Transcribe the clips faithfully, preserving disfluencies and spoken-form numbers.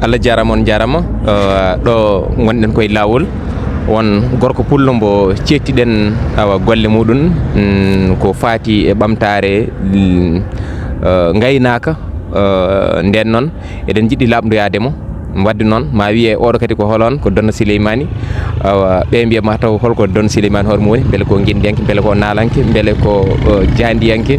Allah jaaraama, on jaaraama. Eh, ɗo ngonɗen koye laawol, won gorko pullo mbo ceettiɗen, awa, golle muɗum, mm, ko faati e ɓamtaare, mm, eh, ngaynaaka. Eh, nden noon, eɗen njiɗi laaɓndoyaade mo. Wadde noon, ma wiye, "Oɗo kadi ko holon?" Ko Donno Sileymani. Awa, ɓe mbiya ma taw holko Donno Sileymani hoore mum woni, mbele ko ngindiyanke, mbele ko naalanke, mbele ko, eh, jaandiyanke.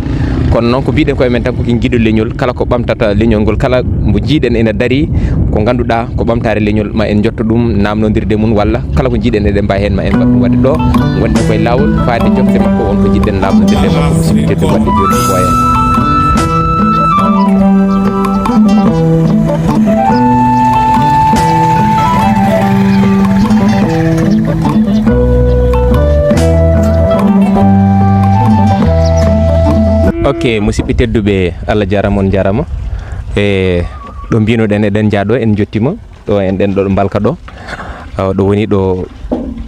Kono noon, ko mbiɗen koye men tan, ko kin giɗo leñol, kala ko ɓamtata leñol ngol, kala mbo jiiɗen ene darii, ko ngannduɗaa ko ɓamtaare leñol, ma en njotto ɗum naamnondirde mum, walla kala ko jiiɗen eɗen mbaawi heen, ma en mbaɗ ɗum. Wadde ɗo ngonɗen koye laawol, faade jofte makko, on ko jiɗɗen naamnondirde makko, musidɓe tedduɓe, wadde jooni ko ɓooyaani. Ok, musidɓe tedduɓe, Allah jaaraama, on jaaraama. E ɗo mbinoɗen, eɗen njaaɗo, en njottima ɗo, en ɗen ɗo, ɗo mbalka ɗo. Awa, ɗo woni ɗo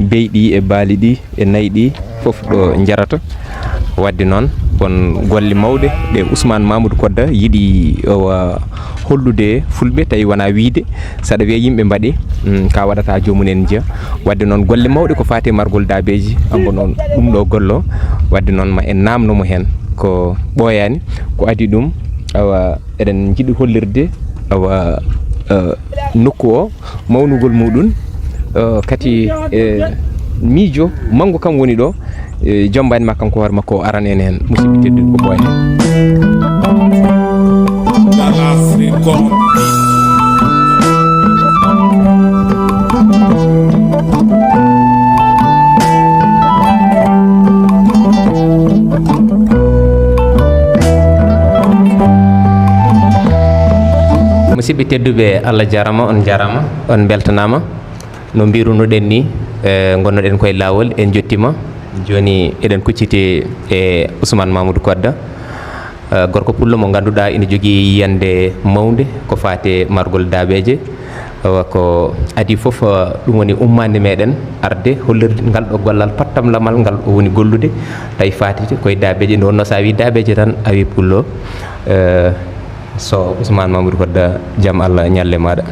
beyɗi e baali ɗi e nayi ɗi fof ɗo njarata. Wadde noon, won golle mawɗe ɗe Ousmane Mamadou Kodda yiɗi, owa, hollude fulɓe, tawi wona wiide, saɗa wiya yimɓe mbaɗe, mm, ka waɗata joomum en njiya. Wadde noon, golle mawɗe ko faati e margol daabeeji, ambo noon ɗum ɗo gollo. Wadde noon, ma en naamno mo heen, ko ɓooyaani, ko adii ɗum, awa, eɗen njiɗi hollirde, awa, eh, nokku o, mawnugol muɗum, eh, kadi, eh, miijo manngo kam woni ɗo, eh, jombaani ma kanko hoore makko o arana en heen, musidɓe tedduɓe, ko ɓooya heen. Musidɓe tedduɓe, Allah jaaraama, on jaaraama, on mbeltanaama. No mbirunoɗen ni, eh, ngonnoɗen koye laawol, en njottima. Jooni eɗen kucciti e Ousmane Mamadou Kodda, eh, gorko pullo mo ngannduɗaa ina jogii yiyannde mawnde ko faati e margol daabeeje. Awa, ko adii fof, eh, ɗum woni ummaande meɗen arde hollirde ngal ɗo gollal pattamlamal ngal o woni gollude, tawi faati koye daabeeje. Nde wonnoo so a wii daabeeje tan, a wii pullo. Eh, so Ousmane Mamadou Kodda, jam Allah ñalle maɗa.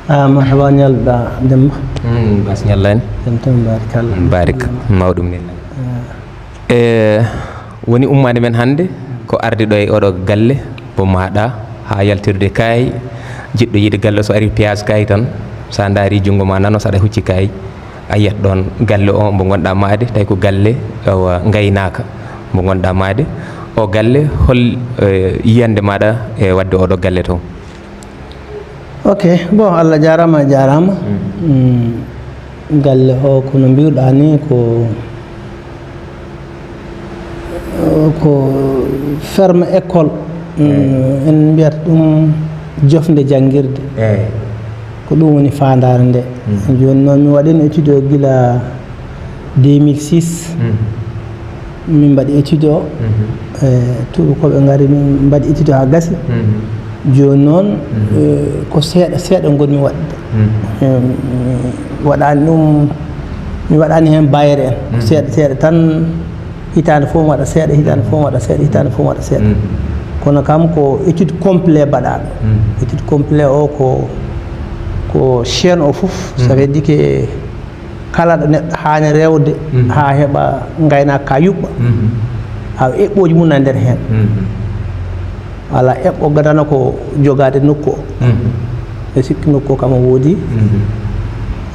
Ah, marhaba, ñalluɗa Demba. Mm, bas ñallani. Jam tan, barikalla. Barik, mawɗum ni. Ah. E, woni ummaande men hannde ko arde ɗo e oɗo galle, mo maɗa, haa yaltirde kaay. Jiɗɗo yiide galle, so ari piyaas kaay tan, sa ndaari junngo ma nano, saɗa hucci kaay, a yiyat ɗoon galle o mbo ngonɗa maade, tawi ko galle, awa, ngaynaaka mbo ngonɗa maade. O galle, hol, eh, yiyannde maɗa e waɗde oɗo galle to? Ok, bon, Allah jaaraama, a jaaraama. Mm. Mm, galle o, ko no mbiruɗa ni, ko, ko ferme école. Mm, en mbiyata ɗum jofnde janngirde. Ko ɗum woni faandaare nde. Mm. Jooni noon, mi waɗino étude o gila deux mille six. Mm. Min mbaɗi étude o. Mhm. E, tuubakooɓe ngari, min mbaɗi étude o haa gasi. Mhm. Jooni noon, mhm, e, ko seeɗa, seeɗa ngonmi waɗde. Mhm. E, mi waɗaani ɗum, mi waɗaani heen bayre en. Ko, mhm, seeɗa, seeɗa tan, hitaande fof mi waɗa seeɗa, hitaande fof mi waɗa seeɗa, hitaande fof mi waɗa seeɗa. Mhm. Kono kam ko étude complet mbaɗaaɗo. Mhm. Étude complet o ko, ko chaîne o fof, mhm, ça veut dire que kala ɗo neɗɗo haani rewde, mhm, haa heɓa ngaynaaka ka yuɓɓa, mhm, awa eɓɓooji mum na nder heen. Mhm. Alaa eɓɓo gadano ko jogaade nokku o. Mhm. E sikki nokku o kam o woodi. Mhm.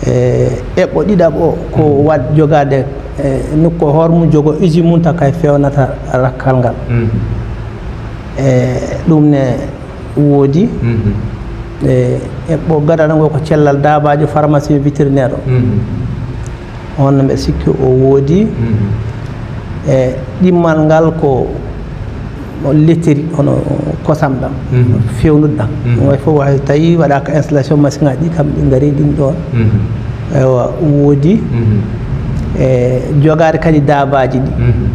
E eɓɓo ɗiɗaɓo o ko, mhm, waɗ jogaade, e, nokku o hoore mum, jogo usine mum, taw kay feewnata rakkal ngal. Mhm. E ɗum ne woodi. Mhm. E, eɓɓo gadano ngo ko cellal daabaajo, pharmacie vétérinaire o. Mhm. On no mbeɗa sikki o woodi. Mhm. E ɗimmal ngal ko, o letteri, hono kosam ɗam, mhm, fewnude ɗam. Mhm. Way fof hay tawi waɗaaka installation, machine ŋaaji ɗi kam ɗi ngari ɗin ɗon. Mhm. Ewa, woodi. Mhm. E jogaade kadi daabaaji ɗi. Mhm.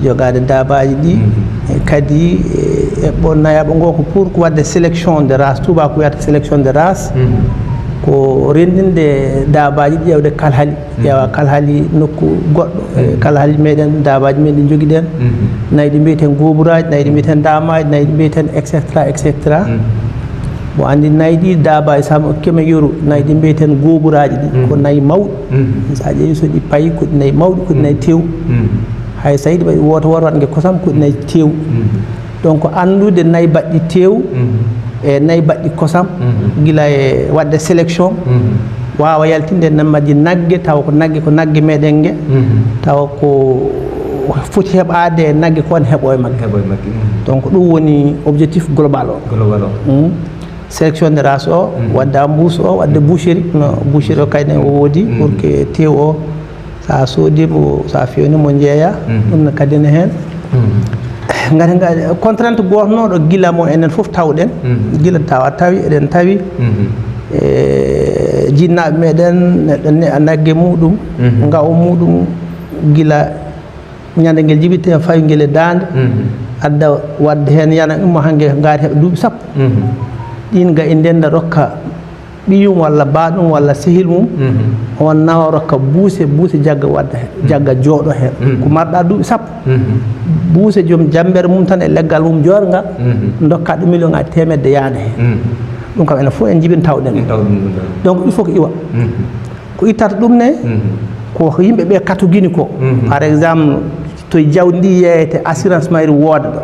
Jogaade daabaaji ɗi. Mhm. E kadi, e, eɓɓo nayaɓo ngo ko pour ko waɗde sélection de race. Tuuba ko wiyata sélection de race. Mhm. Ko renndinde daabaaji ɗi, ƴeewde kalhali. Mhm. Ƴeewa kalhali nokku goɗɗo, e, mhm, kalhali meɗen, daabaaji men ɗi njogiɗen. Mhm. Nayi ɗi mbiyeten gooburaaji, nayi ɗi mbiyeten daamaaji, nayi ɗi mbiyeten et cetera, et cetera. Mhm. Mo anndi nayi ɗi daaba e sama keme yoru, nayi ɗi mbiyeten gooburaaji ɗi, ko nayi mawɗi. So a ƴeewi so ɗi payi, ko ɗi nayi mawɗi, ko ɗi nayi tew. Hay so tawi ɗi mbaɗi wooto wooto waɗ nge kosam, ko ɗi nayi tew. Donc anndude nayi baɗɗi tew e nayi baɗɗi kosam, gila e waɗde sélection, waawa yaltinde nen majji nagge, tawa ko nagge, ko nagge meɗen nge, tawa ko foti heɓaade e nagge ko ne heɓo e magge. Heɓo e magge. Donc ɗum woni objectif global o. Global o. Sélection de race o, waɗde embouche o, waɗde boucherie, no boucherie o kayne o woodi, pour que tew o, so a soodi mo, so a fewni mo jeeya, ɗum ne kadi ne heen. Ngati nga contrainte gootnooɗo gila mo enen fof tawɗen, gila tawa tawi, eɗen tawi, e jinnaaɓe meɗen, neɗɗo ne a nagge muɗum, nga o muɗum gila ñande ngel jibinte fawi ngel e daande, adda waɗde heen yana umma hange ngaari heɓa duuɓi sappo. Ɗin ga e ndenda rokka ɓiyum walla baaɗum walla sehil mum, on nawa rokka buuse, buuse jagga waɗda heen, jagga jooɗo heen. Ko marɗa duuɓi sappo. Buuse joom jammbere mum tan e leggal mum joorngal, ndokka ɗum million ngaji teemedde yaade heen. Ɗum kam enen fof en jibin tawɗen. En tawɗum ɗum ɗon. Donc il faut ko iwa. Ko ittata ɗum ne, ko yimɓe ɓe katugini ko. Par exemple, to jawdi ndi yeeyete assurance mayri wooda ɗo.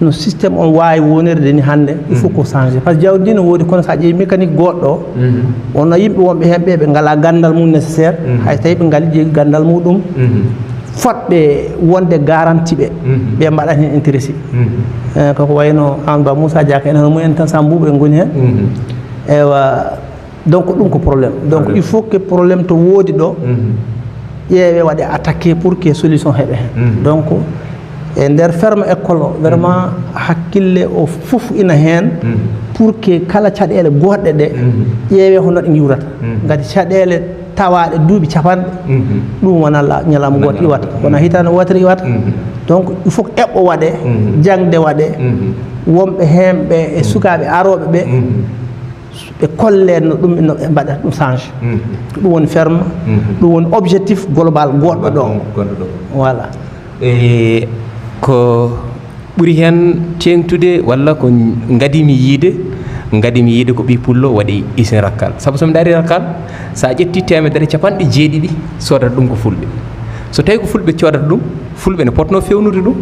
No système on waawi wonirde ni hannde, il faut ko changer. Par ce que jawdi ndi no woodi kono so a ƴeewi mécanique goɗɗo o, wonno yimɓe wonɓe heen ɓe, ɓe ngalaa ganndal mum nécessaire, hay so tawi ɓe ngali jeegi ganndal muɗum, fotɓe wonde garanti ɓe, ɓe mbaɗat heen intéressé. Eh, ko ko wayno Amadou Ba Moussa Diaka en, hono mumen tan Samba Boubou en ngoni heen. Ewa, donc ɗum ko problème. Donc il faut que problème to woodi ɗo, ƴeewe waɗe attaqué pour que solution heɓe heen. Donc e nder ferme école o, vraiment hakkille o fof ina heen pour que kala caɗeele goɗɗe ɗe, ƴeewe hono ɗe ngiwrata. Ngati caɗeele tawaaɗe duuɓi capanɗe, ɗum wona la-, ñalawma gooto iwata, wona hitaande wootere iwata. Donc il faut que eɓɓo waɗe, jaŋde waɗe, wonɓe heen ɓe e sukaaɓe arooɓe ɓe, ɓe kolle no ɗum, no ɓe mbaɗata ɗum change. Ko ɗum woni ferme, ɗum woni objectif global goɗɗo ɗo. Goɗɗo ɗo. Voilà. E ko ɓuri heen teeŋtude walla ko ngadimi yiide, ngadimi yiide ko ɓii pullo waɗi usine Rakkal. Sabu so mi ndaari Rakkal, so a ƴetti teemedere capanɗe jeeɗiɗi soodata ɗum ko fulɓe. So tawi ko fulɓe coodata ɗum, fulɓe ne potno fewnude ɗum.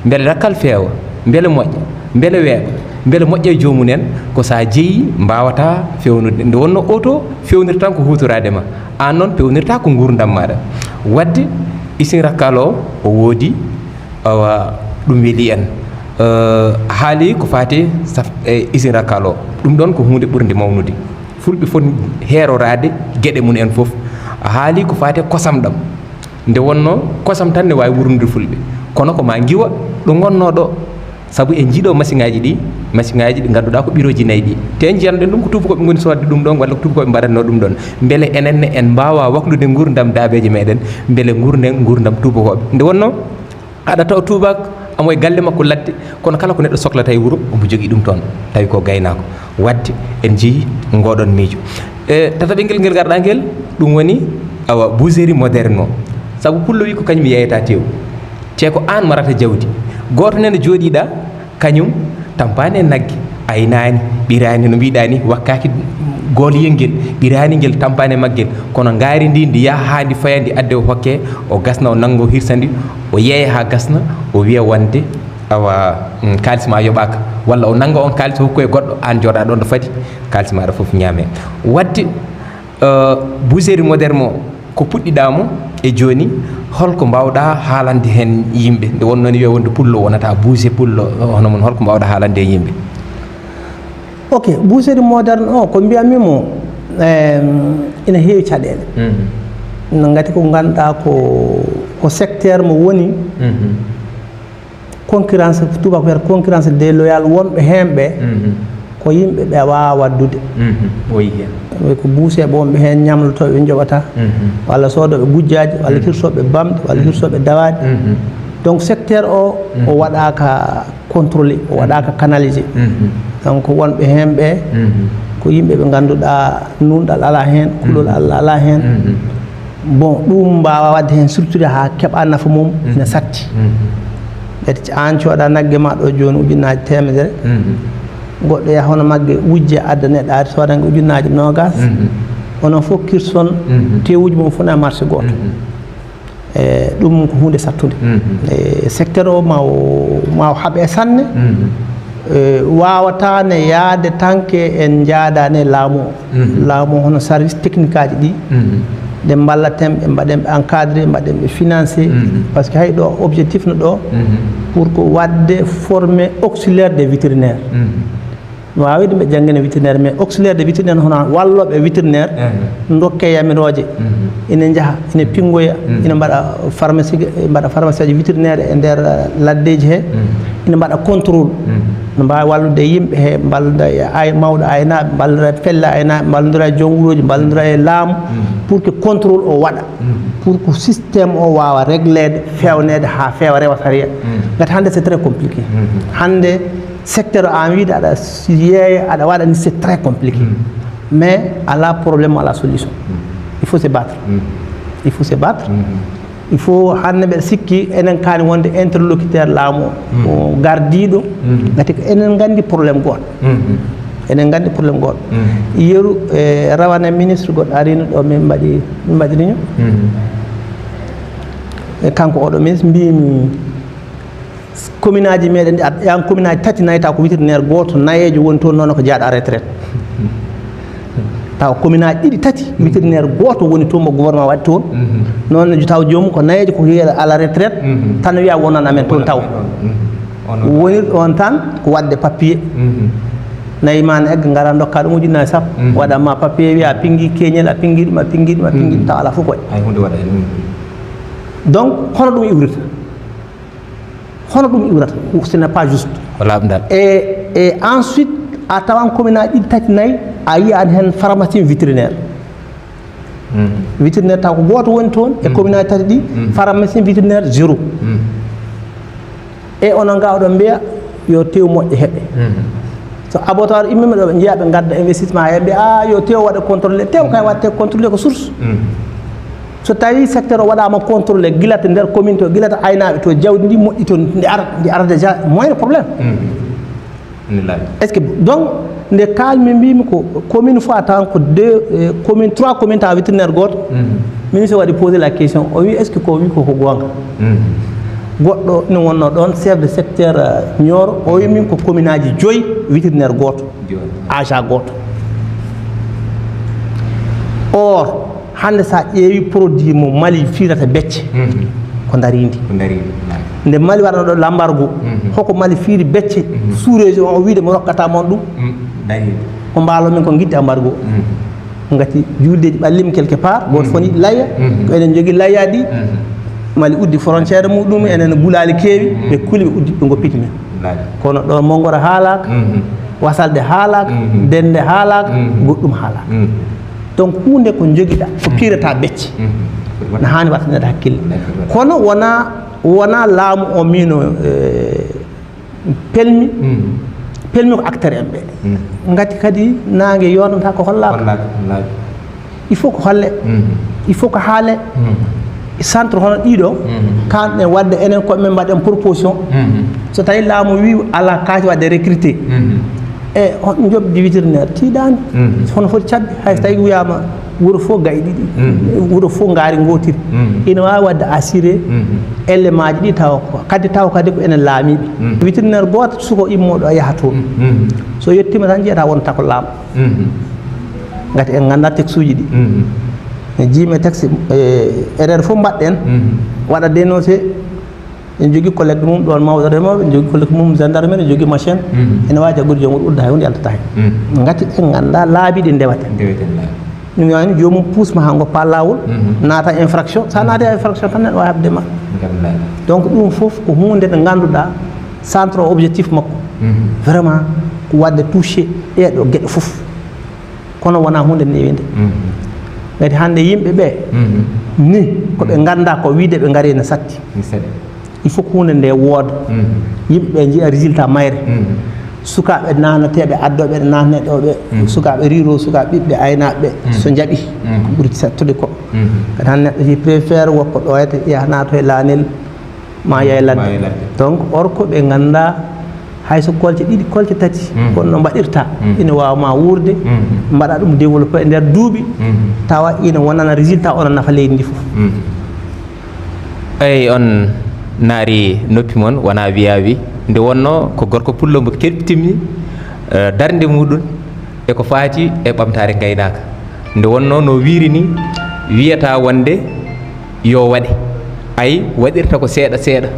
Mbele Rakkal feewa, mbele moƴƴa, mbele weeɓa, mbele moƴƴa e joomum en, ko so a jeyi mbaawata fewnude. Nde wonno oto fewnirta tan ko huutoraade ma, aan noon pewnirta ko nguurndam maaɗa. Waɗde usine Rakkal o, o woodi, awa, ɗum weli en. Eh, a haali ko faati saf-, e usine Rakkal o. Ɗum ɗoon ko huunde ɓurde mawnude. Fulɓe foti heeroraade geɗe mum en fof. A haali ko faati kosam ɗam. Nde wonno kosam tan ne waawi wurnude fulɓe. Kono ko ma ngiwa ɗo ngonnoo ɗo. Sabu en njiɗo masiŋaaji ɗi, masiŋaaji ɗi ngannduɗaa ko ɓirooji nayi ɗi. Te en njiyanɗen ɗum ko tuubakooɓe ngoni soodde ɗum ɗoon walla ko tuubakooɓe mbaɗatnoo ɗum ɗoon. Mbele enen ne en mbaawa waklude nguurndam daabeeje meɗen, mbele nguurnden nguurndam tuubakooɓe. Nde wonno aɗa tawa tuubaako omo e galle makko ladde, kono kala ko neɗɗo soklata e wuro, omo jogii ɗum toon, tawi ko gaynaako. Waɗde en njiyii ngooɗoon miijo. E tataɓel ngel, ngel ngarɗaa ngel, ɗum woni, awa, boucherie moderne o. Sabu pullo wi ko kañum yeeyata tew. Te ko aan marata jawdi. Gooto nene jooɗiiɗaa, kañum tampaani e nagge, aynaani, ɓiraani, no mbiɗaa ni, wakkaaki goolyel ngel, ɓiraani ngel, tampaani e maggel. Kono ngaari ndi, ndi yaha haa ndi faya, ndi adde o hokke, o gasna, o nannga, o hirsa ndi, o yeeya haa gasna, o wiya wonde, awa, mm, kaalis ma yoɓaaka. Walla o nannga on kaalis, o hokku e goɗɗo, aan jooɗaa ɗoon ɗo fadi, kaalis maaɗa fof ñaame. Waɗde, eh, boucherie moderne o, ko puɗɗiɗaa mo e jooni, holko mbaawɗaa haalande heen yimɓe? Nde wonnoo ni wiya wonde pullo wonata buuse pullo, hono mum, holko mbaawɗaa haalande heen yimɓe? Ok, boucherie moderne o, ko mbiyatmi mo, em, ina heewi caɗeele. Mhm. No ngati ko ngannduɗaa ko, ko secteur mo woni, mhm, concurrence, tubaako wiyata concurrence déloyale, wonɓe heen ɓe, mhm, ko yimɓe ɓe a waawaa waɗdude. Mhm. O yi heen. Ɓe ko buuseeɓe wonɓe heen, ñamlotooɓe ɓe njoɓata, mhm, walla soodooɓe gujjaaji, walla, mhm, hirsooɓe bamɗi, walla, mhm, hirsooɓe dawaaɗi. Mhm. Donc secteur o, o, mhm, waɗaaka contrôlé, o, mhm, waɗaaka canalisé. Mhm. Donc wonɓe heen ɓe, mhm, ko yimɓe ɓe ngannduɗaa nuunɗal alaa heen, kulol, mhm, Allah alaa heen. Mhm. Bon, ɗum mbaawa waɗde heen structuré haa keɓa nafa mum, mhm, ina satti. Mhm. Ɓe aan cooda nagge ma ɗo jooni ujunnaaje teemedere. Mhm. Goɗɗo yaha hono Magge wujja, adda neɗɗo ari soodange ujunnaaje noogas. Onon fof kirson tewuji mum fof na marché gooto. E ɗum ko huunde sattunde. E secteur o ma o ma o haɓe sanne. E waawata ne yaade tanke en njaadaani e laamu o. Laamu o hono service technique aji ɗi, ɗe mballaten ɓe, mbaɗen ɓe encadré, mbaɗen ɓe financé. Parce que hay ɗo objectif no ɗo pour ko waɗde former auxiliaire de vétérinaire. No waawi ɗum ɓe janngina vétérinaire, mais auxiliaire de vétérinaire hono wallooɓe vétérinaire, dokke yamirooje, ina njaha, ina pinngoya, ina mbaɗa pharmacie, mbaɗa pharmacie aji vétérinaire e nder laddeeji he, ina mbaɗa contrôle, no mbaawi wallude yimɓe he, mballonda e ay mawɗo aynaaɓe, mballondira e pelle aynaaɓe, mballondira e joom wuurooji, mballondira e laamu, pour que contrôle o waɗa, pour que système o waawa régleede, feewneede haa feewa rewa sariya. Ngati hannde c'est très compliqué. Hannde secteur o an wiide aɗa yeeya, aɗa waɗa ni, c'est très compliqué. Mais ala problème, ala solution. Il faut se battre. Il faut se battre. Il faut, hannde mbeɗa sikki enen kaani wonde interlocuteur laamu o, o gardiiɗo, ngati ko enen nganndi problème gooto. Enen nganndi problème gooto. Yeru, e rawane ministre goɗɗo arino ɗo, min mbaɗi, min mbaɗi réunion. E kanko oɗo ministre mbimi, commune aji meɗen ɗi, aɗa ƴeewa commune aji tati nayi taw ko vétérinaire gooto nayeejo woni toon, noon ko jeyaaɗo à la retraite. Taw commune aji ɗiɗi tati vétérinaire gooto woni toon, mo gouvernement waɗi toon. Noon ne taw joomum ko nayeejo, ko yeeɗa à la retraite, tan wiya wonan amen toon taw. Woni ɗoon tan ko waɗde papier. Nayi ma ne egga, ngara ndokka ɗum ujunnaji sappo. Waɗa ma papier, wiya a pingi keñel, a pingi ɗum, a pingi ɗum, a pingi ɗum, taw alaa fof ko waɗi. Hay huunde waɗa heen. Donc hono ɗum iwrata? Hono ɗum iwrata? Ce n'est pas juste. Ko laaɓndal. E, e ensuite, a tawan commune aji ɗiɗi, tati, nayi, a yiyani heen pharmacien vétérinaire. Vétérinaire taw ko gooto woni toon e commune aji tati ɗi, pharmacien vétérinaire zéro. E onon ga oɗon mbiya yo tew moƴƴo heɓe. So abattoir immima ɗo, ɓe njiya ɓe ngadda investissement, ɓe mbiya, "Ah, yo tew waɗe contrôlé." Tew kay waɗte contrôlé ko source. So tawi secteur o waɗama contrôlé, gila to nder commune to, gila to aynaaɓe to, jawdi ndi moƴƴi toon, ndi ara, ndi ara déjà, moins de problème. Est-ce que, donc, nde kaalmi mbimi ko commune fof a tawan ko deux, eh, commune, trois commune tawa vétérinaire gooto. Ministre waɗi posé la question, o wi, "Est-ce que ko wi ko, ko goonga?" Goɗɗo ina wonno ɗoon, chef de secteur, eh, Nioro, o wi min ko commune aji joyi, vétérinaire gooto, agent gooto. Or, hannde so a ƴeewi produit mo Mali firata becce, ko darindi. Ko darindi, naam. Nde Mali waɗano ɗo l'embargo, hoko Mali firi becce, sous région o wiide mo rokkata mon ɗum. Darindi. Ko mbaalo min ko gitti embargo. Ngati juldeji ɓallima quelque part, gooto fof ne yiɗi layya, ko enen jogii layyaji. Mali uddi frontière muɗum, enen gulaali keewi, ɓe kuli, ɓe uddi, ɓe ngoppiti men. Kono ɗo Mongoro haalaka, Wasalde haalaka, Dende haalaka, goɗɗum haalaka. Donc huunde ko jogiɗa, ko pirata becce. Na haani waɗtaneede hakkille. Kono wona, wona laamu o mino, eh, pelmi, pelmi ko acteur en ɓe. Ngati kadi naange yonata ko hollaka. Hollaka, hollaka. Il faut ko holle. Il faut ko haale. Centre hono ɗiɗo, kanɗen waɗde enen koye men mbaɗen proposition. So tawi laamu wi ala kaati waɗde recruté. E on njoɓdi vétérinaire tiiɗaani. Hono foti caɗde, hay so tawi wiyama wuro fof gayi ɗiɗi, wuro fof ngaari ngootiri. Ina waawi waɗde assuré élément ji ɗi tawa ko, kadi tawa kadi ko enen laamiiɓe. Vétérinaire gooto suko immoɗo yaha toon. So yettima tan jiyata wonta ko laamu. Ngati en ngannda texte uji ɗi. En jiimi texte, e erreur fof mbaɗɗen, waɗa dénoncé, en jogii collègue mum ɗoon mawɗo remooɓe, en jogii collègue mum gendarmerie, en jogii machin. Ene waawi jaggude joom wuuro udda hay huunde yaltata heen. Ngati en ngannda laabi ɗi ndewata. Ɗum woni joomum puus ma haa ngoppa laawol, naata infraction. So a naati infraction tan neɗɗo waawi haɓde ma. Donc ɗum fof ko huunde nde ngannduɗaa centre o objectif makko. Vraiment ko waɗde touché ɗee ɗo geɗe fof. Kono wonaa huunde newinde. Ngati hannde yimɓe ɓe ni ko ɓe ngannda ko wiide ɓe ngari ene satti. Il faut ko huunde nde wooda. Yimɓe ɓe njiya résultat mayre. Sukaaɓe naanateeɓe, addooɓe ɗo naatnee ɗo ɓe, sukaaɓe ruraux, sukaaɓe ɓiɓɓe aynaaɓe ɓe, so njaɓi, ko ɓuri sattude ko. Kadi hannde neɗɗo si préfère wokko ɗo yahata, yaha naato e laanel, ma yaha e ladde. Donc or ko ɓe ngannda Hay so kolce ɗiɗi, kolce tati, mm, kono no mbaɗirta, mm, ina waawa ma wuurde, mm, mbaɗa ɗum développé e nder duuɓi, mm, tawa ina wonana résultat, ona nafa leydi ndi fof. Mm. Eyi, on naari noppi mon, wona wiya wi. Nde wonno ko gorko pullo mo keɓtimi, eh, darnde muɗum e ko faati e ɓamtaare ngaynaaka. Nde wonno no wiiri ni, wiyata wonde yo waɗe. Ay, waɗirta ko seeɗa seeɗa.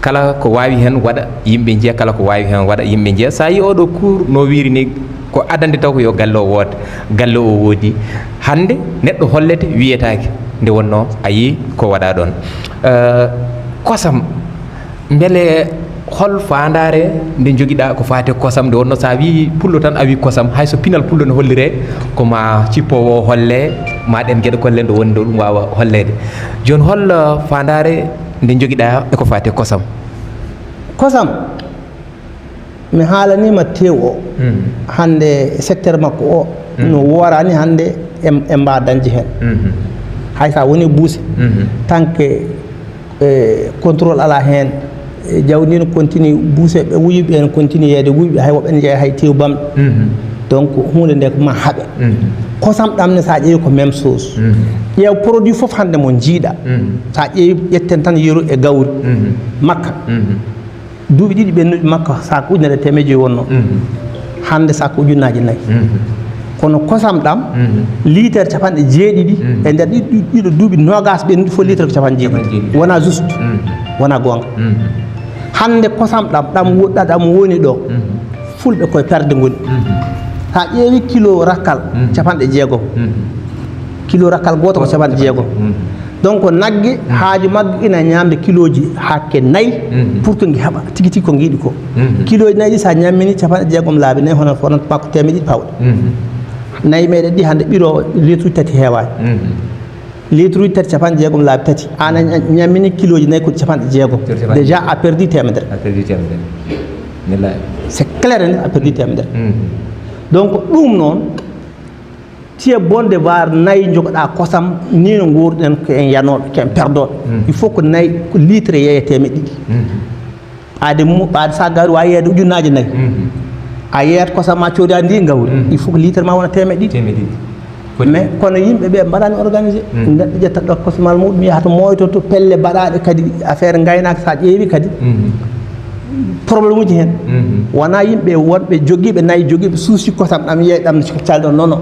Kala ko waawi heen waɗa, yimɓe njiya, kala ko waawi heen waɗa, yimɓe njiya. So a yii oɗo cours no wiiri ni, ko adande taw ko yo galle o wood, galle o woodi. Hannde neɗɗo hollete, wiyetaake. Nde wonno a yii ko waɗa ɗoon. Eh, kosam, mbele hol faandaare nde njogiɗa ko faati e kosam? Nde wonno so a wii pullo tan, a wii kosam, hay so pinal pullo ne hollire, ko ma cippoowo o holle, ma ɗeen geɗe kolle nde woni ɗo ɗum waawa holleede. Jooni hol, eh, faandaare nde njogiɗa e ko faati e kosam? Kosam, mi haalaniima tew o. Mm. Hannde secteur makko o, mm, no woorani hannde e, e mba dañde heen. Mhm. Hay so a woni buuse, mhm, tant que, eh, contrôle alaa heen, eh, jawdi no continue, buuse ɓe wuyi ɓe no continue yeeyde wuyi ɓe, hay woɓɓe ne njeya hay tew bamɗi. Mhm. Donc huunde nde ko ma haɓe. Mhm. Kosam ɗam ne, so a ƴeewi ko même chose. Mhm. Ƴeew produit fof hannde mo njiiɗa. Mhm. So a ƴeewi, ƴetten tan yeru e gawri, mhm, makka. Mhm. Duuɓi ɗiɗi ɓennuɗi makka, sac ujunere e teemedde joyi wonno. Mhm. Hannde sac ko ujunnaaji nayi. Mhm. Kono kosam ɗam, mhm, litre capanɗe jeeɗiɗi, mhm, e nder ɗi-, ɗi-, ɗiɗo duuɓi noogas ɓennuɗi, fof litre ko capanɗe jeeɗiɗi. Capanɗe jeeɗiɗi. Wona juste. Mhm. Wona goonga. Mhm. Hannde kosam ɗam, ɗam wo-, ɗam woni ɗo. Mhm. Fulɓe koye perde ngoni. Mhm. Sa ƴeewi kilo rakkal, mhm, capanɗe jeegom. Mhm. Kilo rakkal gooto ko capanɗe jeegom. Mhm. Donc nagge, mhm, haaju magge ina ñaamde kilooji hakke nayi, mhm, pour que ngi heɓa tigi tigi ko ngiɗi ko. Mhm. Kilooji nayi ɗi, so a ñammini capanɗe jeegom laabi nayi, hono, hono makko teemedde ɗiɗi pawɗe. Mhm. Nayi meɗen ɗi hannde ɓiro litre tati heewaani. Mhm. Litre tati capanɗe jeegom laabi tati. Aan a ña-, ñammini kilooji nayi ko capanɗe jeegom. Capanɗe jeegom. Déjà a perdu teemedere. A perdu teemedere. Wallahi. C'est clair, en a perdu teemedere. Mhm. Donc ɗum noon, tiye bonde bar nayi njogoɗa kosam, ni no nguurɗen ko en yanooɓe, ko en perdooɓe. Mm. Il faut ko nayi, ko litre yeeye teemedde ɗiɗi. Mm. Ɓaade mu-, ɓaade sa gawri wa yeeyde ujunnaaje nayi. Mm. A yeeyat kosam ma cooda ndi gawri. Mm. Il faut que litre ma wona teemedde ɗiɗi. Teemedde ɗiɗi. Foti. Mais kono yimɓe ɓe mbaɗani organisé. Mm. Neɗɗo ƴetta ɗo kosamal muɗum, yahata moytoto pelle baɗaɗe kadi affaire ngaynaaka, sa ƴeewi kadi. Mm. Problème uji hen. Mm. Wona yimɓe wonɓe jogiiɓe nayi, jogiiɓe suusi kosam ɗam yeey ɗam calɗo, non, non.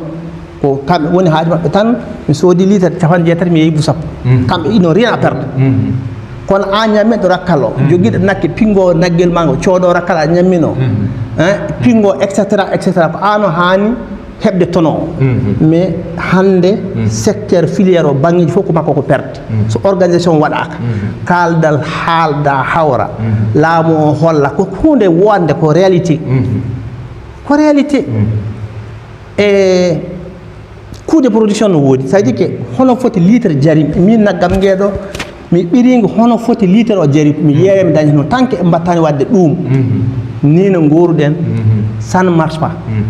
Ko kamɓe woni haaju maɓɓe tan, mi soodi litre capanɗe jeetati, mi yeeyi buuɗi sappo. Mhm. Kamɓe, ils n'ont rien à perdre. Mhm. Kono aan ñamminɗo rakkal o, mhm, jogiiɗo nakke, pingo naggel ma ngo, coodo rakkal a ñammino. Mhm. Hein, pingo, et cetera, et cetera. Ko aan o haani heɓde tono o. Mhm. Mais hannde, mhm, secteur filière o, banngeeji fof ko makko ko perte. Mhm. So organisation waɗaaka, mhm, kaaldal, haalda, hawra, mhm, laamu o holla, ko huunde wonde, ko réalité. Mhm. Ko réalité. Mhm. E coût de production no woodi. Ça veut dire que hono foti litre jari, min naggam ngeeɗo, mi ɓiringo, hono foti litre o jari, mi, mhm, yeeya, mi daña hono, tant que en mbattani waɗde ɗum. Mhm. Ni no nguuruɗen, mhm, ça ne marche pas. Mhm.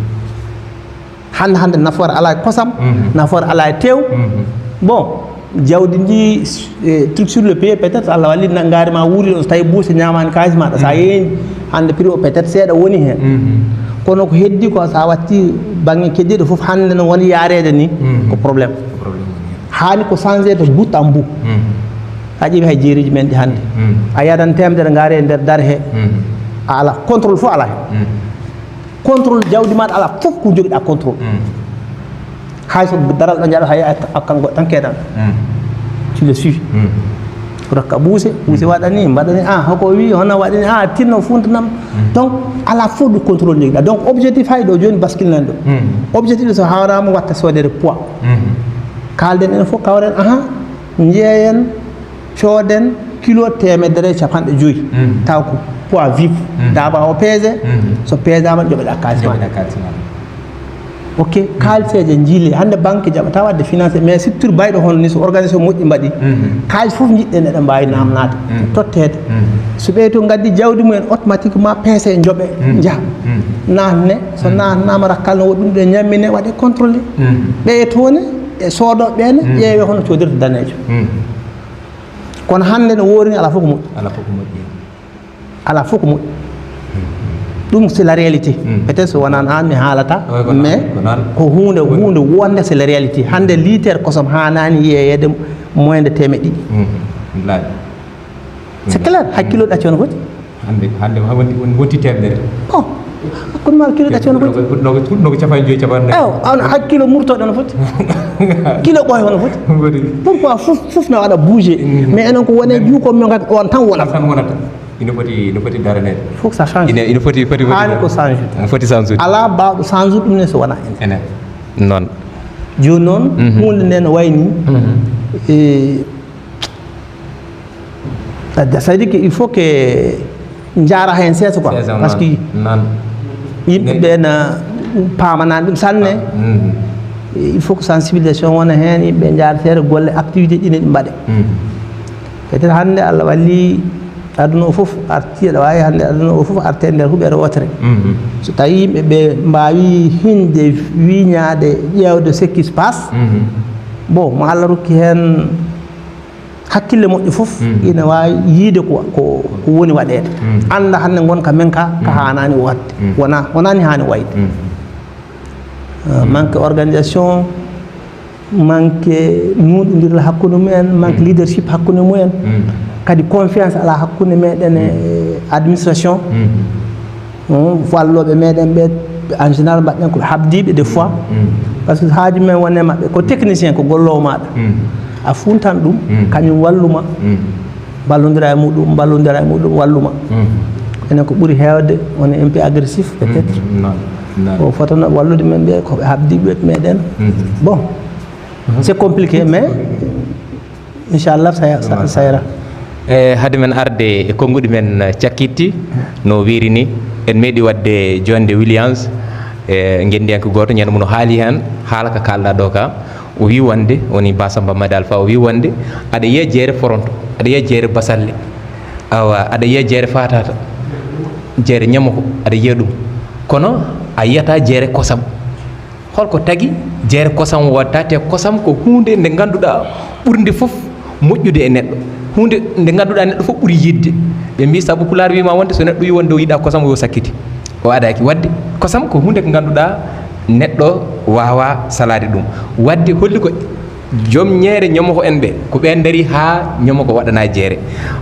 Hannde, hannde nafoore alaa e kosam, mhm, nafoore alaa e tew. Mhm. Bon, jawdi ndi, eh, truc sur le pied, peut-être Allah walli, na-, ngaari ma wuuri ɗo, so tawi buuse ñaamaani kaalis maɗa, sa, mhm, yeeyi hannde prix o, peut-être seeɗa woni heen. Mhm. Kono ko heddi ko, sa watti bannge keddiiɗo fof, hannde no woni yaareede ni, mhm, ko problème. Ko problème woni heen. Haani ko changé de bout en bout. Mhm. A ƴeewi hay jeereeji men ɗi hannde. Mhm. A yadan teemedere ngaari e nder dare he. Mhm. A alaa contrôle fof alaa heen. Mhm. Contrôle jawdi maɗa alaa, fof ko jogiɗa contrôle. Mm. Hay so daral ɗo njaɗo, hay a, a kanko tan keedan. Mm. Tu le suis. Mm. Rokka buuse, buuse, mm, waɗani, mbaɗani, ah, hoko wi, hono waɗani, ah, tinno funtanam. Mm. Donc, alaa fof ɗo contrôle jogiɗa. Donc, objectif hay ɗo jooni bascule nan ɗo. Mm. Objectif ɗo so hawrama watta soodere poids. Mm. Kaalden en fof, kawren, aha, njeeyen, cooden kilo teemedere e capanɗe joyi. Mm. Taw ko poids vif. Mm. Daaba o peese, mm, so peesaama, joɓeɗa kaalis ma. Joɓeɗa kaalis ma. Ok, mm, kaaliseeje njiile. Hannde banque jaɓata waɗde financé, mais surtout bayɗo hono ni, so organisation moƴƴi mbaɗi, mm, kaalis fof njiɗɗen eɗen mbaawi namnaade, mm, totteede. Mm. So ɓe to ngaddi jawdi mumen, automatiquement peese, joɓe, mm, njaha. Mm. Naatne, so, mm, naatnaama rakkal no woɗɗi ɗum, ɓe ñammine, waɗe contrôlé. Mm. Ɓe toone, e soodooɓe ɓe ne, mm, ƴeewe hono coodirta daneejo. Mm. Kono hannde no woori ni, alaa fof ko moƴƴi. Alaa fof ko moƴƴi. Alaa fof ko moƴƴi. Ɗum c'est la réalité. Peut-être so wonaan aan mi haalata, mais ko huunde huunde wonde c'est la réalité. Hannde litre kosam haanaani yeeyeede moins de teemeɗɗe ɗiɗi. C'est clair. Hakkilo ɗacci hono foti? Hannde hannde wonti wonti teemedere. Bon, hakkunde ma kilo ɗacci hono foti? Noko capanɗe joyi capanɗe nayi. Ew, on hakkilo murtoɗo hono foti? Kilo ɓooy hono foti? Pourquoi fof fof na waɗa bouger? Mais enen ko wone juuko men, on tan wonata. Tan wonata. Ina foti ina foti daraneede. Faut que ça change. Ina ina foti foti foti haani ko change. Ina foti change. Alaa baawɗo change ɗum ne so wonaa enen. Enen. Noon. Jooni noon huunde nde no wayi nii, e ça veut dire que il faut que njaara heen seeso quoi. Parce que yimɓe ɓe na paamanaani ɗum sanne. Il faut que sensibilisation wona heen, yimɓe njaara seeɗa golle, activité ɗi ne ɗi mbaɗe. Peut-être hannde Allah walli aduna o fof arti, aɗa waawi hannde aduna o fof arte e nder huɓere wootere. So tawi yimɓe ɓe mbaawi hinde wiñaade, ƴeewde ce qui se passe, bon, mo Allah rokki heen hakkille moƴƴo fof ina waawi yiide ko ko woni waɗeede. Annda hannde ngonka men ka ka haanaani waɗde. Wona wonaani haani wayde. Manque organisation, manque nuunɗondirla hakkunde mumen, manque leadership hakkunde mumen. Kadi confiance alaa hakkunde meɗen e administration. Wallooɓe meɗen ɓe en général mbaɗɗen ko ɓe habdiiɓe des fois. Parce que haaju men wone maɓɓe ko technicien, ko golloowo maaɗa. A funtan ɗum, kañum walluma. Mballondira e muɗum, mballondira e muɗum, walluma. Enen ko ɓuri heewde, on est un peu agressif peut-être. O fotano wallude men ɓe, ko ɓe habdiiɓe meɗen. Bon, c'est compliqué, mais inchallah, ça, ça, ça ira. E hade men arde e konnguɗi men cakkitti, no wiiri ni, en meeɗi waɗde joinde Williams, e ngenndiyanke gooto, ñande mum no haali heen, haala ka kaalɗa ɗo ka. O wi wonde, woni Ba Samba Madi Alpha, o wi wonde aɗa yiya jeere foronto, aɗa yiya jeere basalle, awa, aɗa yiya jeere fatata, jeere ñamoko, aɗa yiya ɗum. Kono a yiyata jeere kosam. Holko tagi jeere kosam watta? Te kosam ko huunde nde ngannduɗaa ɓurnde fof moƴƴude e neɗɗo. Huunde nde ngannduɗaa neɗɗo fof ɓuri yiɗde. Ɓe mbi sabu Pulaar wima wonde so neɗɗo wi wonde o yiɗa kosam, yo sakkiti. O adaaki. Wadde kosam ko huunde ko ngannduɗaa neɗɗo waawa salaade ɗum. Wadde holli ko joom ñeere ñomoko en ɓe, ko ɓeen ndari haa ñomoko waɗana jeere.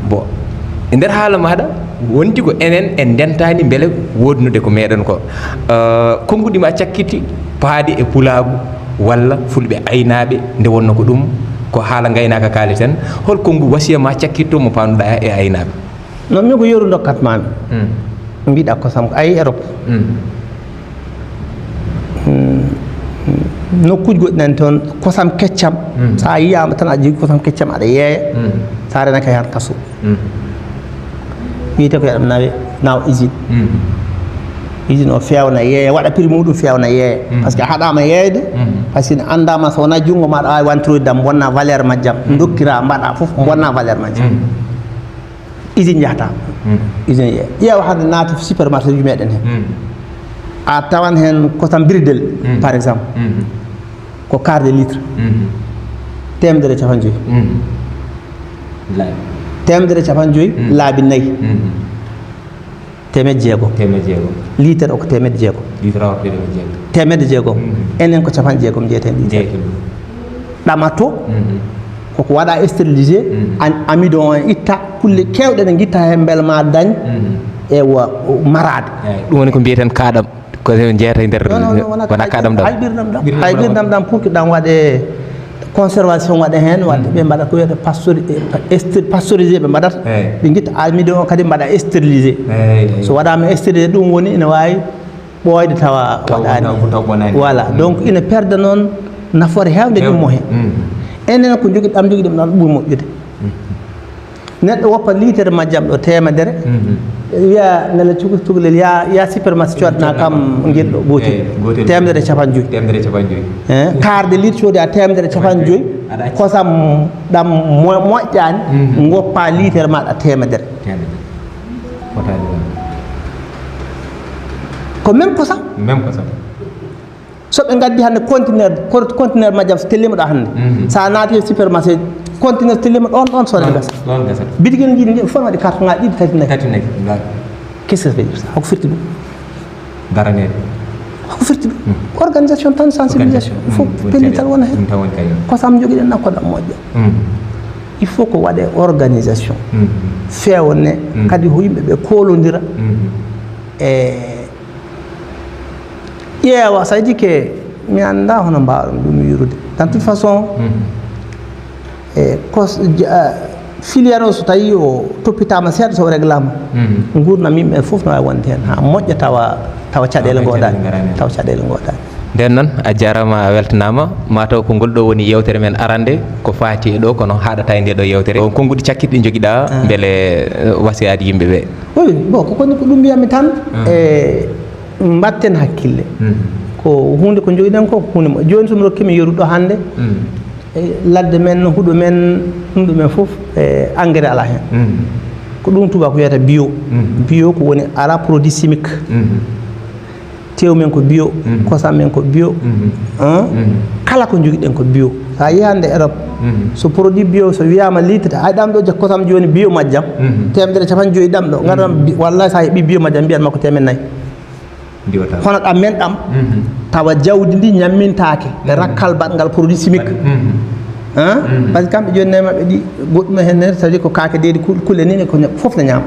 Bon, e nder haala maaɗa, wonti ko enen en ndentaani mbele woodnude ko meɗen ko. Euh, konnguɗi ma cakkitti paadi e pulaagu walla fulɓe aynaaɓe, nde wonno ko ɗum ko haala ngaynaaka kaaleten. Hol konngu wasiya ma cakkitto mo paanduɗaa e aynaaɓe? Non, min ko yeru ndokkat mami. Mbiɗa kosam ko ayi Europe. Nokkuuji goɗɗi nani toon kosam keccam. Sa yiyama tan a jogui kosam keccam aɗa yeeya. Sa renaka hen kaso. Wiyete ko yaɗam nawe nawa usine. Usine o fewna yeeya, waɗa prix muɗum, fewna yeeya. Parce que a haɗama yeeyde. Parce que ne andama so wona junngo maɗa wawi wantiroyde dam bonna valeur majjam. Dokkira mbaɗa fof bonna valeur majjam. Usine yahata. Usine yeeya, ƴeewa hande naati supermarché uji meɗen he. A tawan hen kosam biridel, par exemple, ko quart de litre. Temedere e capanɗe joyyi. Temedere e capanɗe joyyi laabi nayyi. Temedde jeegom. Temedde jeegom. Litre o ko temedde jeegom. Litre o ko temedde jeegom. Temedde jeegom. Enen ko capanɗe jeegom jeyeten litre. Jeyeten ɗum. Ɗamato. Koko waɗa stérilisé. An-, amidon o itta, kulle kewɗe ɗe guitta hen, beel ma dañ e wa-, maraade. Eyi. Ɗum woni ko mbiyeten kaɗam. Ko jeeyata e nder. Non, non, non, wona kaɗam ɗam. Hay ɓirdam ɗam. Hay ɓirdam ɗam pour que ɗam waɗe conservation waɗa hen, wadde ɓe mbaɗa ko wiyata pastori-, eh, pa-, ester-, pasteurisé ɓe mbaɗata. Eyi. Ɓe guitta amidon o kadi mbaɗa stérilisé. Eyi, eyi. So waɗama stérilisé, ɗum woni ina wawi ɓooyde tawa waɗani. Taw, taw bonani. Voilà. Donc ina perda noon nafoore hewde ɗum mo he. Enen ko jogui ɗam, jogui ɗum ɗon ɓuuri moƴƴude. Neɗɗo woppa litere majjam ɗo temedere. Wiya nela cuka cukalel ya, ya supermarché coodana kam ngel ɗo gotel. Eyi, gotel. Temedere e capanɗe joyyi. Temedere e capanɗe joyyi. Eh, quart de litre cooda temedere e capanɗe joyyi. Aɗa acci. Kosam ɗam mo-, moƴƴani, goppa litere maɗa temedere. Temedere. Fotaani ɗum. Ko même kosam. Même kosam. So ɓe gaddi hannde conteneur, con-, conteneur majjam so tellima ɗo hannde. Sa naati e supermarché, conteneur tellima ɗon, ɗon sone gasa. Ɗon gasa. Bitigel ngel ngel fof waɗi carton ngaji ɗiɗi, tati, nayi. Tati, nayi. Qu'est-ce que ça veut dire ça? Hoko firti ɗum? Daraneede. Ko firti ɗum organisation tan, sensibilisation. Fof pellital wona heen. Kosam jogiɗen nakkoɗam moƴƴa. Il faut ko waɗe organisation feewa ne, kadi ko yimɓe ɓe koolondira. E ƴeewa saydi ke, mi annda hono mbaawɗon ɗum wiirude. Dans toute façon, e kos filière o so tawi o toppitama seeɗa, so o reglama, gurdam yimɓe fof no wawi wonde hen ha moƴƴa, tawa tawa caɗele godaɗe tawa caɗele godaɗe. Nden noon, a jarama, a weltanama. Mataw ko ngol ɗo woni yewtere men arande ko fati e ɗo, kono haɗata e nde ɗo yewtere. On konnguɗi cakkitɗi joguiɗa beele wasiyaji yimɓeɓe? Oui, bon, ko koni ko ɗum mbiyammi tan. E mbatten hakkille. Ko hunde ko joguiɗen ko hunde mo joni, somi rokkima yeru ɗo hande. E ladde men, huɗo men, ɗum ɗumen fof e engrais ala hen. Ko ɗum tubaku wiyata bio. Bio ko woni ala produit chimique. Tew men ko bio, kosam men ko bio. Kala ko joguiɗen ko bio. Sa yehi hande Europe, so produit bio so wiyama litre, ay ɗam ɗo je kosam joni bio majjam, temedere capanɗe joyyi ɗam ɗo, gadam. Wallahi sa heeɓi bio majjam, mbiyan makko temen nayyi. Hono ɗam men ɗam, tawa jawdi ndi ñammintaake e rakkal baɗngal produit chimique. Par ce que kamɓe jooni nayi maɓɓe ɗi, goɗɗum e heen ne, c'est-à-dire ko kaake deedi, kul- kulle ni, ne ko ña- fof ne ñaama.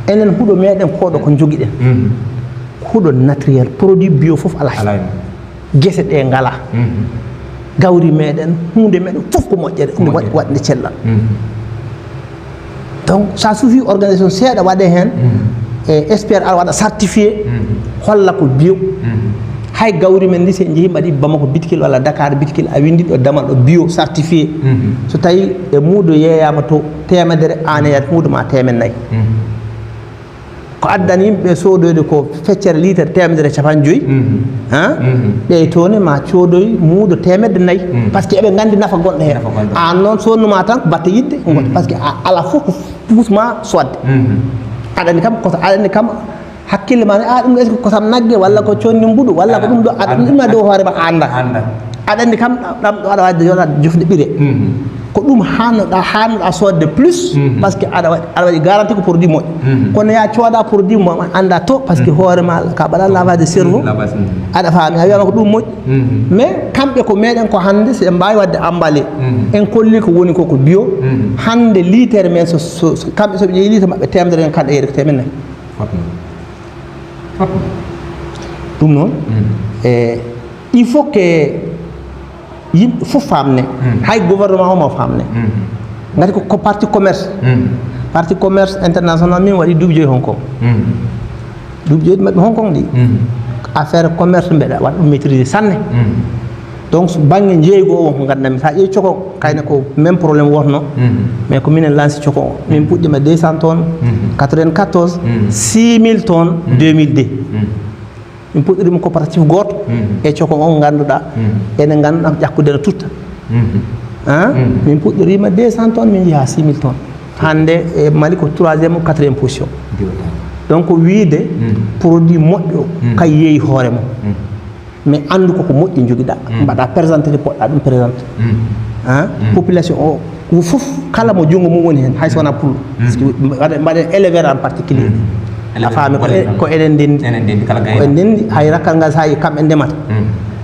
Enen huɗo meɗen koɗo ko jogiɗen. Huɗo naturel, produit bio fof ala heen. Gese ɗe ngala. Gawri meɗen, hunde meɗen fof ko moƴƴere, ene waɗ- waɗde cellal. Donc sa suufi organisation seeɗa waɗe heen, e expert ala waɗa certifié, holla ko bio. Hay gawri men ndi, se jeehi mbaɗi Bamako bitkil walla Dakar bitkil, a windi ɗo damal ɗo bio certifié. So tawi e muudo yeeyama to temedere, an yeyat muudo ma temen nayyi. Ko addani yimɓe sodoyde ko feccere litre temedere capanɗe joyyi. Ha ɓey toon ma codoy muudo temedde nayyi. Par ce que eɓe gandi nafa gonɗo heen. An noon sonnuma tan ko batte yidde. Par ce que ala fof ko pusma sodde. Aɗa andi kam koto aɗa andi kam hakkille ma ne, a ɗum ɗo est ce que kosam nagge walla ko condi mbuɗu walla ko ɗum ɗo aɗa ɗum ɗum e dow hoore ma a anda. Aɗa andi kam ɗam ɗo aɗa wawi joɗade jofde ɓire. Ko ɗum hannoɗa hannoɗa sodde plus. Par ce que aɗa waɗi aɗa waɗi garanti ko produit moƴƴo. Kono ya cooda produit mo anda to par ce que hoore ma ka baɗa lavage de cerveau. Aɗa faami a wiyama ko ɗum moƴƴi. Mais kamɓe ko meɗen ko hande si en mbawi wadde emballé, en kolli ko woni ko ko bio. Hande litere men so so- so- kamɓe soɓe jeeyi litre maɓɓe temedere en kanɗe yeere ko temen nayyi. Ɗum noon e il faut que yimɓe fof famne. Hay gouvernement o ma famne. Ngati ko ko parti commerce. Parti commerce international min waɗi duuɓi joyi Hong Kong. Duuɓi joyi maɓɓe Hong Kong ɗi, affaire commerce mbeɗa waɗa ɗum maîtrisé sanne. Donc so bangge jeeygu o won ko gandami, sa ƴeewi coko kayna ko même problème wotno. Mais ko minen lanci coko o, min puɗɗima deux cent tonnes quatre-vingt-quatorze, six mille tonnes deux mille deux. Min puɗɗorima coopérative goto e coko on ganduɗa enen ganduɗa ƴakkude no tutta. Min puɗɗorima deux cent tonnes, min jeeha six mille tonnes. Hande e Mali ko troisième ou quatrième position. Donc wiide produit moƴƴo kay yeeyi hoore mum. Mais andu koko moƴƴi joguiɗa, mbaɗa présenté de poɗɗa ɗum présenté. Population o ko fof kala mo junngo mum woni heen, hay so wona pullo. Parce que mbaɗen mbaɗen éleveur en particulier. A faami ko e- ko enen ndenndi. Ko en ndenndi, hay rakkal ngal sa yi kamɓe ndemata.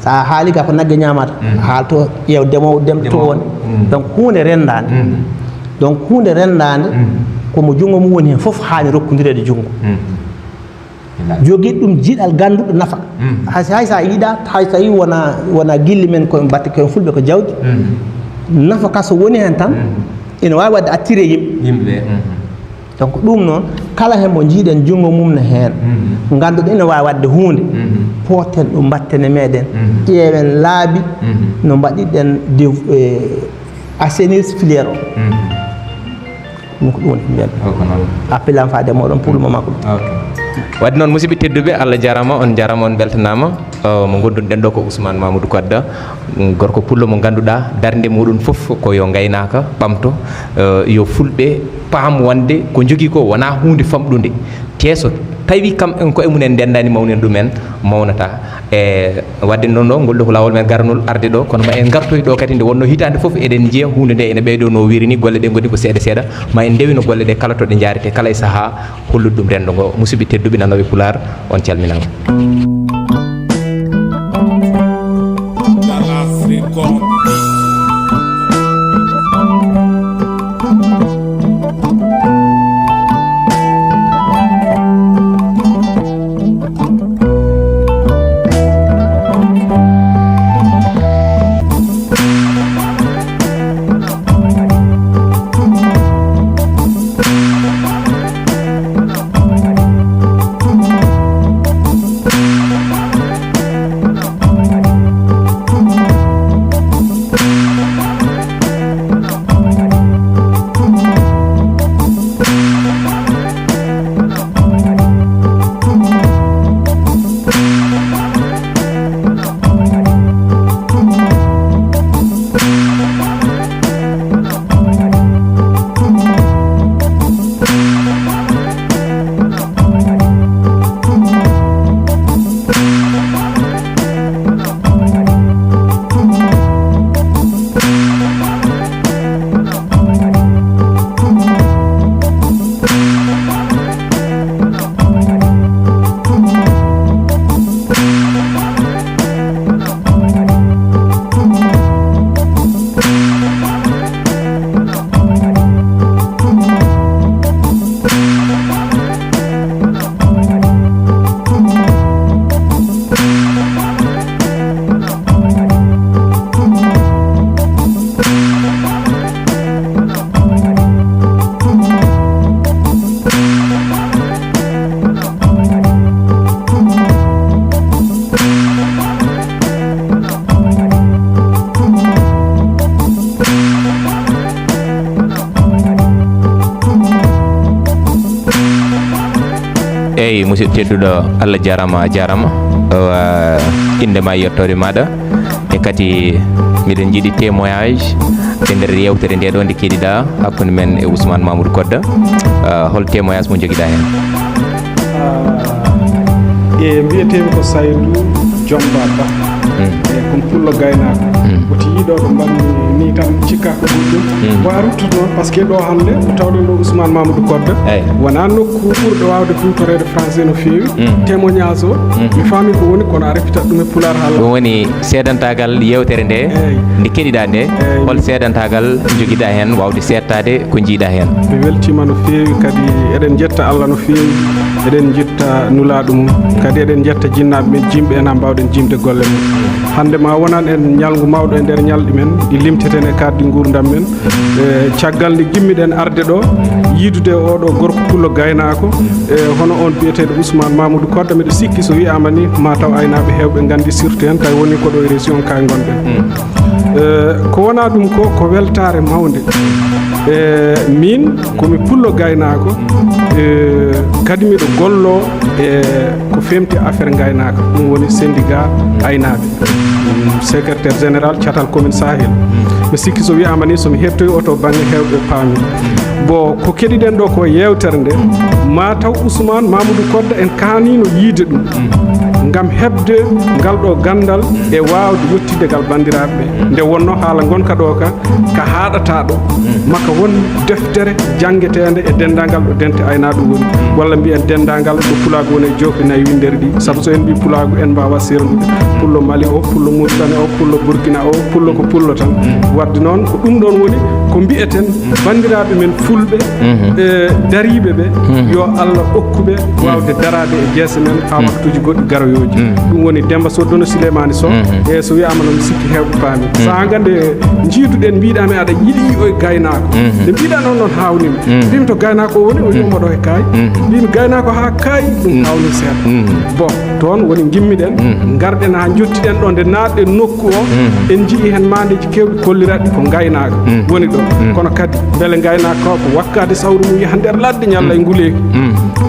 Sa haali ga ko nagge ñamata, haalto ƴeew demowo dem to won. Donc hunde renndande. Donc hunde renndande komo junngo mum woni heen fof haani rokkondireede junngo. Jogiiɗo ɗum jiɗal gannduɗo nafa. Hay hay so a yiɗa hay so tawi wona wona gilli men koye batte koye fulɓe ko jawdi. Nafa ka so woni heen tan ina waawi waɗde attiré yimɓe. Yimɓe. Donc ɗum noon kala heen mo njiiɗen junngo mum ne heen, ngannduɗen ina waawi waɗde huunde, pooten ɗum mbatten e meeɗen, ƴeewen laabi no mbaɗiɗen dev- e assainir filière o. Ɗum ko ɗum woni ko mbiyatmi. Appel am faade e mooɗon pour le moment ko ɗum. Wadde noon musidɓe tedduɓe, Allah jarama, on jarama, on beltanama. Mo ngonduno ɗen ɗo ko Ousmane Mamoudou Kodda, gorko pullo mo ngannduɗaa darnde muɗum fof ko yo ngaynaaka ɓamto, yo fulɓe paam wonde ko njogii ko wonaa huunde famɗunde, te so tawi kam en koye mumen ndenndaani mawnina ɗum en, mawnata. E waɗde noon ɗo, ngol ɗo ko laawol men garanol arde ɗo, kono ma en ngartoy ɗo kadi nde wonnoo hitaande fof eɗen njiya huunde nde ene ɓeydo no wiiri ni, golle ɗe ngoni ko seeɗa seeɗa, ma en ndewi no golle ɗe kala to ɗe njaari te kala e sahaa hollude ɗum renndo ngo. Musidɓe tedduɓe nanooɓe Pulaar, on calminaama. Eyyi, musidɗo tedduɗo, Allah jarama, a jarama. Wa inde ma e yettode maɗa. E kadi miɗen jiiɗi témoignage e nder yewtere nde ɗo nde keɗiɗa hakkunde men e Ousmane Mamoudou Kodda. Ah, hol témoignage mo jogiɗa hen? Ah, e mbiyetemi ko Saydou Jomba Ba. Mm. E kon pullo gaynako. Mm. Woti yiɗo ɗo mbanmi ni tan cikka ko ɗum. Mm. Ko a ruttude noon, par ce que ɗo hannde ko tawɗen ɗo Ousmane Mamoudou Kodda. Eyyi. Wona nokku ɓurɗo wawde hutorede français no feewi. Mm. Témoignage o, mm, mi faami ko woni, kono a repitat ɗum e pulaar haala. Ɗum woni seedantagal yewtere nde, eyyi, nde keɗiɗa nde. Eyyi. Hol seedantagal jogiɗa hen wawde seettade ko jiiɗa hen? Mi weltima no feewi, kadi eɗen jetta Allah no feewi, eɗen jetta nulaaɗo mum, kadi eɗen jetta jinnaaɓe men jimɓe en, ha mbawɗen jimde golle men. Hannde ma wonan en ñalngu mawɗo e nder ñalɗi men ɗi limteten e kaddi nguurndam men. E caggal nde jimmiɗen arde ɗo, yiidude oɗo gorko pullo gaynaako, e hono on biyeteeɗo Ousmane Mamoudou Kodda, miɗo sikki so wiyaama ni, ma taw aynaaɓe heewɓe nganndi, surtout en tawi woni ko ɗo e région ka ngonɗen. Mm. E, ko wona ɗum ko, ko weltaare mawnde. E, min, ko mi pullo gaynaako, e, kadi miɗo gollo e ko femti affaire ngaynaaka, ɗum woni syndicat aynaaɓe. Mm, secrétaire général catal commune Sahel. Mm. Mi sikki so wiyaama ni, so mi hettoyi o to bannge heewɓe paami. Mm. Bon, ko keɗiɗen ɗo ko yewtere nde, mm, ma taw Ousmane Mamoudou Kodda en kaanino yiide ɗum. Mm. Ngam heɓde ngal ɗo ganndal, mm, e waawde yettinde ngal banndiraaɓe ɓe. Mm. Nde wonno haala ngonka ɗo ka, ka haaɗata ɗo, mm, maka won deftere janngeteende e denndaangal ɗo dente aynaaɓe woni, mm, walla mbiyen denndaangal ɗo pulaagu woni e jookli nayi winndere ɗi. Sabu so en mbii pulaagu, en mbaawa seerndude. Mm. Pullo Mali o, pullo Mauritanie o, pullo Burkina o, pullo ko pullo tan. Mm. Wadde noon, ko ɗum ɗoon woni ko mbiyeten, mm, banndiraaɓe men fulɓe, mhm, e dariiɓe ɓe, mhm, yo Allah okku ɓe, mm, waawde daraade e jeese men haa, mm, waktuuji goɗɗi garoyooji. Mm. Ɗum woni Demba Sow, Dono Souleymane Sow. Mhm. E so wiyaama noon, mi sikki heewɓe paami. Mm. Sahaa ngal nde njiiduɗen, mbiɗa mi aɗa yiɗi o e gaynaako. Mhm. Nde mbiɗa noon, noon haawnimi. Mm. Mbimi to gaynaako o woni, o, mm, wi'omo ɗo e kaay. Mm. Mbimi gaynaako haa kaay, ɗum, mm, haawnii seeɗa. Mm. Bon, toon woni ngimmiɗen, mm, ngarɗen haa njottiɗen ɗo, nde naatɗen nokku o, mm, en njii heen maandeeji keewɗi kolliraɗi ko ngaynaaka, mm, woni ɗo. Kono kadi mbele ngaynaaka o ko wakkaade sawru mum yaha nder ladde ñalla e nguleeki.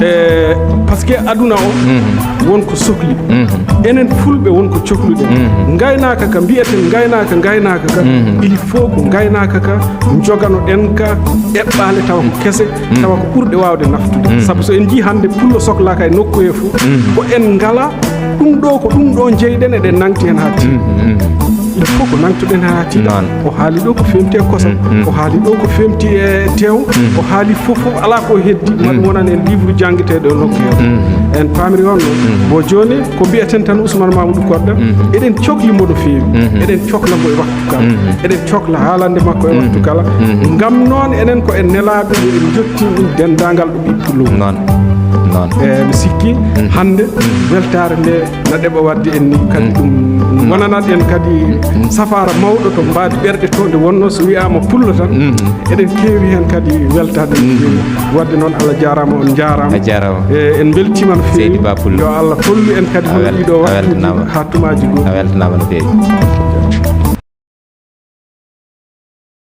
E, parce que aduna o won ko sokli. Enen fulɓe won ko cokluɗen. Ngaynaaka ka mbiyaten ngaynaaka, ngaynaaka ka, il faut ko ngaynaaka ka njoganoɗen ka eɓɓaale tawa ko kese, tawa ko ɓurɗe waawde naftude. Sabu so en njii hannde pullo soklaaka e nokku he fof, ko en ngala ɗum ɗo, ko ɗum ɗo njeyɗen, eɗen nangti heen haa tiiɗi. Il faut ko nangtuɗen haa tiiɗa. O haali ɗo ko feewti e kosam, o haali ɗo ko feewti e teew, o haali fof fof, alaa ko heddi, ma ɗum wonan en livre janngeteeɗo e nokku he. En paamiri on noon. Bon, jooni ko mbiyaten tan Ousmane Mamadou Kodda, eɗen cokli mbo no feewi, eɗen cokla mbo e waktu kala, eɗen cokla haalande makko e waktu kala. Ngam noon enen ko en nelaaɓe, eɗen jotti ɗum denndaangal ɗum ittullo. Noon, noon. E mi sikki hannde weltaare nde na ɗeɓa waɗde en ni kadi ɗum wonanat en kadi safaara mawɗo to mbaadi ɓerɗe to nde wonno so wiyaama pullo tan, eɗen keewi heen kadi weltaade no feewi. Waɗde noon, Allah jaaraama, on njaaraama. A jaaraama. E, en mbeltiima no feewi. Seydi Ba Pullo. Yo Allah hollu en kadi hono ɗiɗo waktuuji haa tumaaji goɗɗi. A weltanaama no feewi.